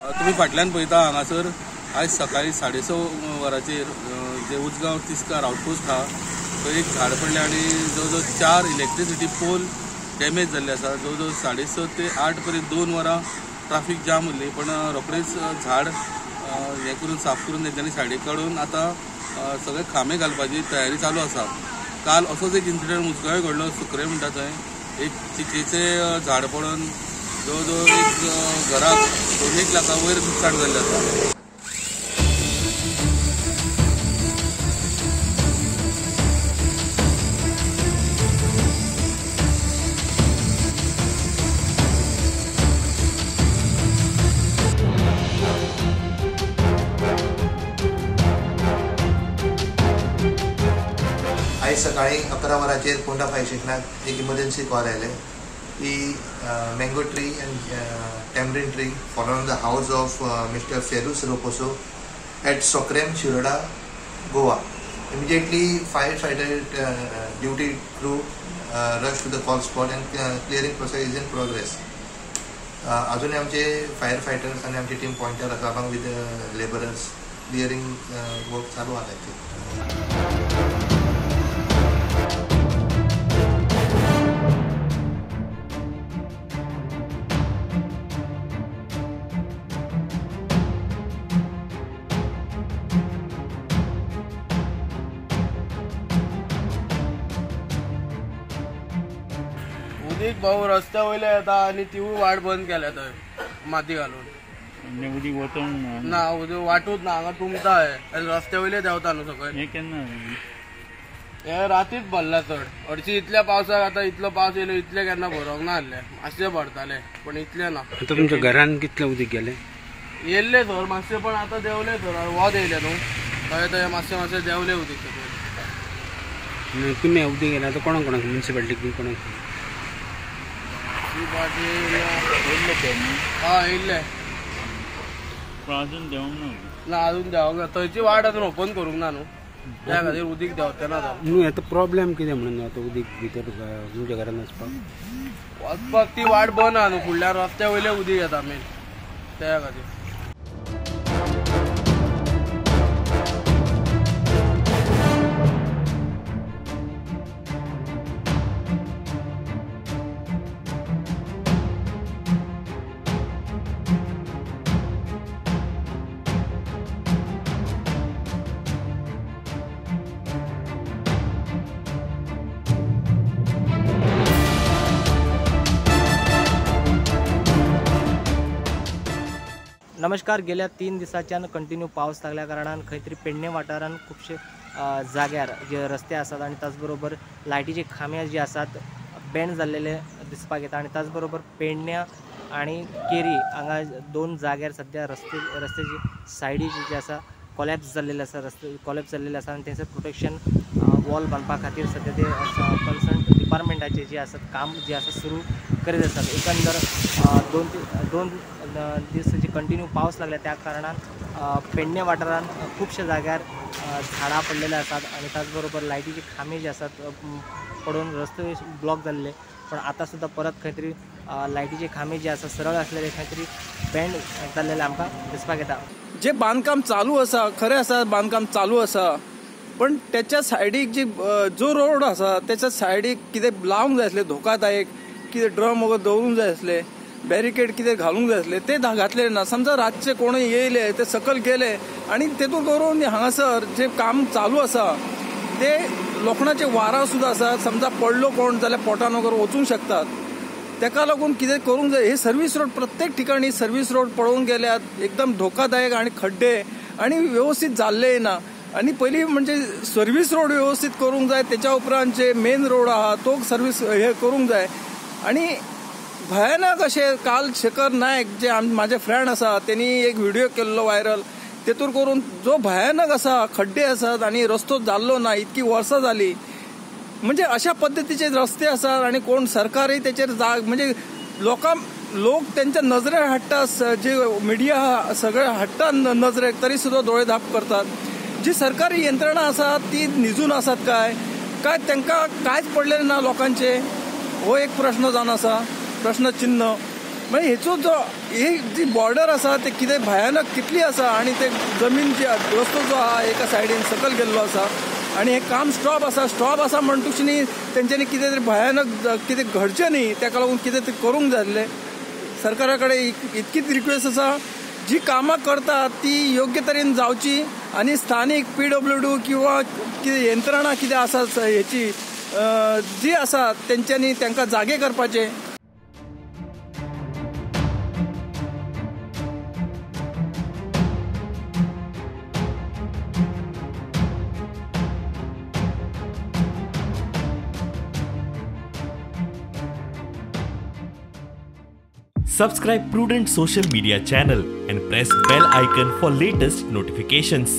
तुम्ही फाटल्यान पळयता हांगासर आयज सकाळी 6:30 वरांचेर जे उजगांव तिस्कार आउटपोस्ट आहा थंय एक झाड पडलें आनी जवळ जवळ 4 इलेक्ट्रिसिटी पोल डॅमेज जाल्ले आसा. जवळ जवळ 6:30 ते 8 पर्यंत 2 वरां ट्राफीक जाम उरली, पण रोखडेच झाड हें करून साफ करून तेंच्यांनी सायडीक काडून आतां सगळे खांबे घालपाची तयारी चालू आसा. काल असोच एक इन्सिडंट मुजगांव घडलो, सुकरे म्हणटा थंय एक चिचेचें झाड पडून जवळ जवळ एक घराक 2 लाखा वयर लुकसाण जाल्लें आसा. आयज सकाळी 11 वरांचेर पोंडा फायर स्टेशनाक एक इमर्जन्सी कॉल आयले की mango tree and tamarind tree fall on the house of mister Ferus Roposo at Sokrem Shiroda Goa. Immediately fire fighter duty crew rush to the call spot and clearing process is in progress. अजूनय आमचे fire fighters आनी आमची team पॉयंटार आसा along with labourers clearing work चालू आसा तांचे. उदीक भाऊ रस्त्या वयले येता आनी तिवूय वाट बंद केल्या थंय माती घालून. उदीक वचोंक ना, उदीक वाटूच ना, हांगा तुमता हे रस्त्या वयले देंवता न्हू सकयल. हें केन्ना हे रातीच भरला चड. हरशी इतल्या पावसाक आतां इतलो पावस येयलो इतले केन्ना भरोंक ना आसले, मातशें भरताले पण इतले ना. आतां तुमच्या घरान कितलें उदीक गेलें? येयल्लें सर मातशें, पण आतां देंवलें सर, वत येयलें न्हू थंय थंय मातशें मातशें देंवलें उदीक सकयल. तुमी उदीक गेलें आतां कोणाक कोणाक म्युनिसिपालिटीक बी कोणाक? हय येयल्ले, पूण अजून देंवंक ना. ना अजून देंवंक ना, थंयची वाट अजून ओपन करूंक ना न्हू, त्या खातीर उदीक देंवते ना. न्हू आतां प्रॉब्लेम कितें म्हणून आतां उदीक भितर तुमच्या घरान वचपाक वचपाक ती वाट बंद आहा न्हू, फुडल्या रस्त्या वयले उदीक येता मेन त्या खातीर. नमस्कार. गेल्या 3 दिसांच्यान कंटिन्यू पावस लागल्या कारणान खंय तरी पेडणे वाठारान खुबशे जाग्यार जे रस्ते आसात आनी त्याच बरोबर लायटीचे खांबे जे आसात बेंड जाल्लेले दिसपाक येता आनी त्याच बरोबर पेडण्या आनी केरी हांगा 2 जाग्यार सद्या रस्त्याची सायडीची जी आसा कोलॅप्स जाल्लेले आसा, रस्ते कोलॅप्स जाल्लेले आसा आनी थंयसर प्रोटेक्शन वॉल बांदपा खातीर सद्या ते कन्सर्न डिपार्टमेंटाचे जे आसात काम जे आसा सुरू करीत आसात. एकंदर दोन दीस जे कंटिन्यू पावस लागला त्या कारणान पेडणे वाठारान खुबशा जाग्यार झाडां पडलेले आसात आनी त्याच बरोबर लायटीचे खांबे जे आसात पडून रस्ते ब्लॉक जाल्ले, पण आतां सुद्दां परत खंय तरी लायटीचे खांबे जे आसा सरळ आसलेले खंय तरी बेंड जाल्लेले आमकां दिसपाक येता. जे बांदकाम चालू आसा, खरें आसा बांदकाम चालू आसा, पण त्याच्या सायडीक जी जो रोड आसा त्याच्या सायडीक कितें लावंक जाय आसलें, धोकादायक कितें ड्रम वगैरे दवरूंक जाय आसले, बॅरिकेड कितें घालूंक जाय आसले, ते घातले ना. समजा रातचे कोण येयले ते सकयल गेले आनी तेतून करून हांगासर जे काम चालू आसा ते लोखणाचे वारां सुद्दां आसा, समजा पडलो कोण जाल्यार पोटान वगैरे वचूंक शकतात. तेका लागून कितें करूंक जाय, हे सर्वीस रोड प्रत्येक ठिकाणी सर्वीस रोड पळोवंक गेल्यार एकदम धोकादायक आनी खड्डे आनी व्यवस्थीत जाल्ले ना. आनी पयलीं म्हणजे सर्वीस रोड व्यवस्थीत करूंक जाय, तेच्या उपरांत जे मेन रोड आहा तो सर्वीस हे करूंक जाय. आनी भयानक अशें काल शेखर नायक जे म्हाजे फ्रेंड आसा तेणी एक व्हिडिओ केल्लो व्हायरल, तेतूर करून जो भयानक आसा खड्डे आसात आनी रस्तो जाल्लो ना, इतकी वर्सां जाली. म्हणजे अशा पद्दतीचे रस्ते आसात आनी कोण सरकारय तेचेर जाग म्हणजे लोक तेंच्या नजरेर हाडटा, जे मिडिया सगळे हाडटा नजरेक, तरी सुद्दां दोळे धाप करतात. जी सरकारी यंत्रणा आसा ती निजून आसात काय काय तांकां कांयच पडलेलें ना लोकांचे, हो एक प्रश्न जावन आसा, प्रश्नचिन्ह. म्हणजे हेचो जो ही जी बॉर्डर आसा ते कितें भयानक कितली आसा आनी ते जमीन जी रस्तो जो आहा एका सायडीन सकयल गेल्लो आसा आनी हें काम स्टॉप आसा. स्टॉप आसा म्हणटूच न्ही तेंच्यांनी कितें तरी भयानक कितें घडचें न्ही तेका लागून कितें तरी करूंक जाय आसलें. सरकारा कडेन इतकीच रिक्वेस्ट आसा, जी कामां करता ती योग्य तरेन जावची आनी स्थानीक PWD किंवा कितें यंत्रणा कितें आसा हेची जी आसा तेंच्यांनी तांकां जागे करपाचें. Subscribe Prudent Social Media channel and press bell icon for latest notifications.